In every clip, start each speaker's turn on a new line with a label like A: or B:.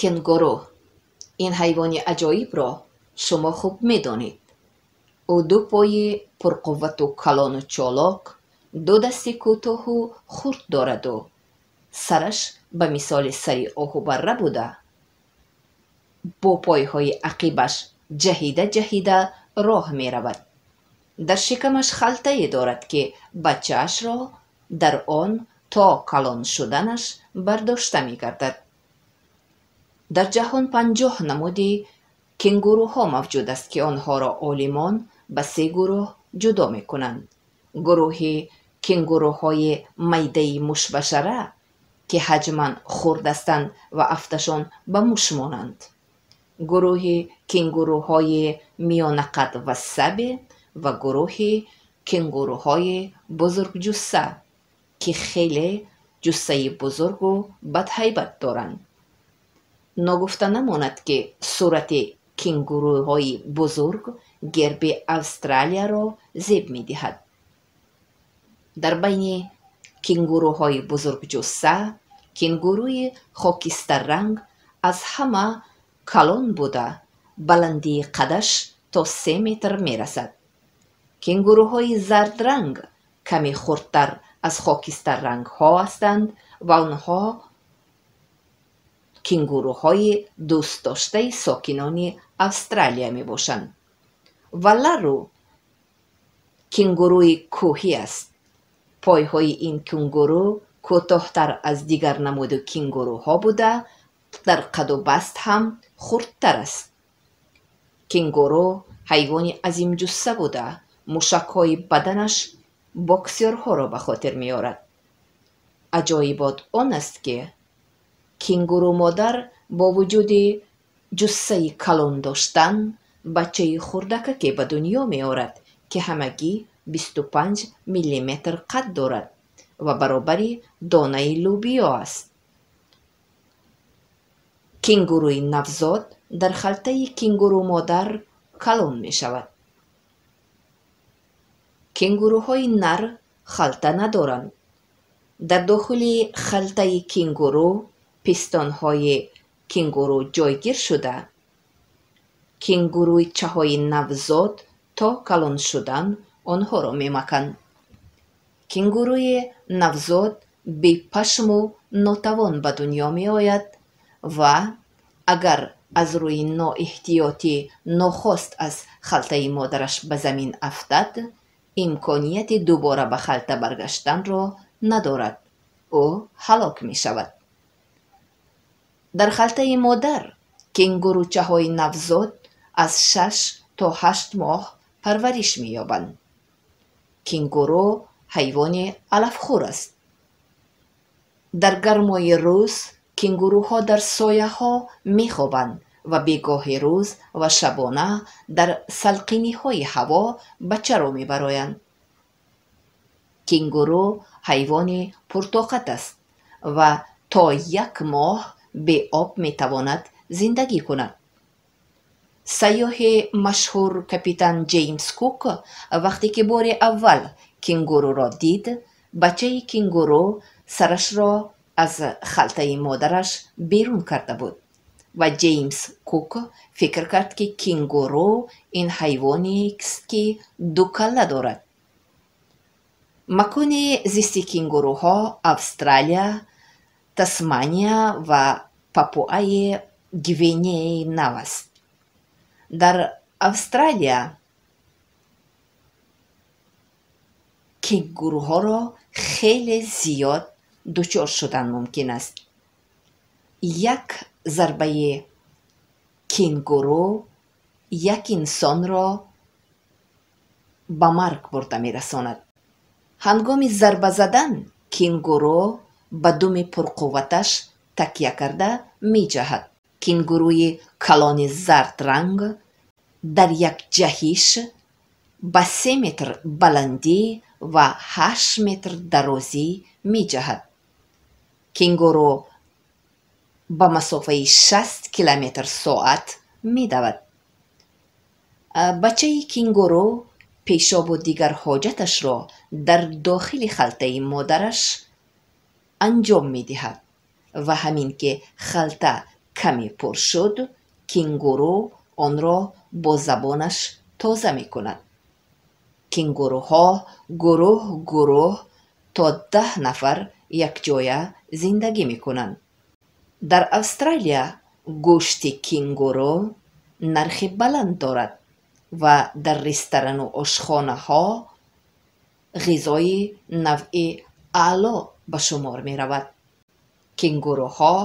A: Кенгуру. Ин ҳайвони аҷоибро шумо хуб медонед. Ӯ ду пои пурқуввату калону чолок, ду дасти кӯтоҳу хурд дораду сараш ба мисоли сари оҳу барра буда, бо пойҳои ақибаш ҷаҳида-ҷаҳида роҳ меравад. Дар шикамаш халтае дорад, ки бачаашро дар он то калон шуданаш бардошта мегардад. Дар ҷаҳон 50 намуди кенгуруҳо мавҷуд аст, ки онҳоро олимон ба се гурӯҳ ҷудо мекунанд. Гурӯҳи кенгуруҳои майдаи мушбашара, ки ҳаҷман хурд ҳастанд ва афташон ба муш монанд. Гурӯҳи кенгуруҳои миёнақад ва сабе ва гурӯҳи кенгуруҳои бузургҷусса, ки хеле ҷуссаи бузургу бадҳайбат доранд. Ногуфта намонад, ки сурати кенгуруҳои бузург герби Австралияро зеб медиҳад. Дар байни кенгуруҳои бузургҷусса кенгуруи хокистарранг аз ҳама калон буда, баландии қадаш то 3 метр мерасад. Кенгуруҳои зардранг каме хурдтар аз хокистаррангҳо ҳастанд ва онҳо кенгуруҳои дӯстдоштаи сокинони Австралия мебошанд. Валлару кенгуруи кӯҳӣ аст. Пойҳои ин кенгуру кӯтоҳтар аз дигар намуди кенгуруҳо буда, дар қаду баст ҳам хурдтар аст. Кенгуру ҳайвони азимҷусса буда, мушакҳои баданаш боксёрҳоро ба хотир меорад. Аҷоибот он аст, ки кенгуру-модар бо вуҷуди ҷуссаи калон доштан бачаи хурдакаке ба дунё меорад, ки ҳамагӣ 25 миллиметр қад дорад ва баробари донаи лӯбиё аст. Кенгуруи навзод дар халтаи кенгуру-модар калон мешавад. Кенгуруҳои нар халта надоранд. Дар дохили халтаи кенгуру пистонҳои кенгуру ҷойгир шуда, кенгуручаҳои навзод то калон шудан онҳоро мемаканд. Кенгуруи навзод бепашму нотавон ба дунё меояд ва агар аз рӯи ноэҳтиётӣ нохост аз халтаи модараш ба замин афтад, имконияти дубора ба халта баргаштанро надорад. Ӯ ҳалок мешавад. Дар халтаи модар кенгуручаҳои навзод аз 6 то 8 моҳ парвариш меёбанд. Кенгуру ҳайвони алафхӯр аст. Дар гармои рӯз кенгуруҳо дар сояҳо мехобанд ва бегоҳи рӯз ва шабона дар салқиниҳои ҳаво ба чаро мебароянд. Кенгуру ҳайвони пуртоқат аст ва то як моҳ беоб метавонад зиндагӣ кунад. Сайёҳи машҳур капитан Ҷеймс Кук вақте ки бори аввал кенгуруро дид, бачаи кенгуру сарашро аз халтаи модараш берун карда буд ва Ҷеймс Кук фикр кард, ки кенгуру ин ҳайвонест, ки ду калла дорад. Макони зисти кенгуруҳо Австралия, Тасмания ва Папуаи Гвинеяи Нав аст. Дар Австралия кенгуруҳоро хеле зиёд дучор шудан мумкин аст. Як зарбаи кенгуру як инсонро ба марг бурда мерасонад. Ҳангоми зарба задан кенгуру ба думи пурқувваташ такя карда меҷаҳад. Кенгуруи калони зардранг дар як ҷаҳиш ба 3 метр баландӣ ва 8 метр дарозӣ меҷаҳад. Кенгуру ба масофаи 60 километр соат медавад. Бачаи кенгуру пешобу дигар ҳоҷаташро дар дохили халтаи модараш анҷом медиҳад ва ҳамин ки халта каме пур шуд, кенгуру онро бо забонаш тоза мекунад. Кенгуруҳо гурӯҳ гурӯҳ то 10 нафар якҷоя зиндагӣ мекунанд. Дар Австралия гӯшти кенгуру нархи баланд дорад ва дар ресторану ошхонаҳо ғизои навъи аъло ба шумор меравад. Кенгуруҳо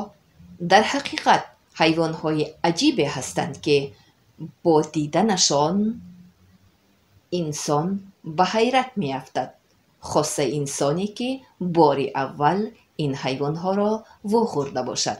A: дар ҳақиқат ҳайвонҳои аҷибе ҳастанд, ки бо диданашон инсон ба ҳайрат меафтад, хоса инсоне, ки бори аввал ин ҳайвонҳоро вохӯрда бошад.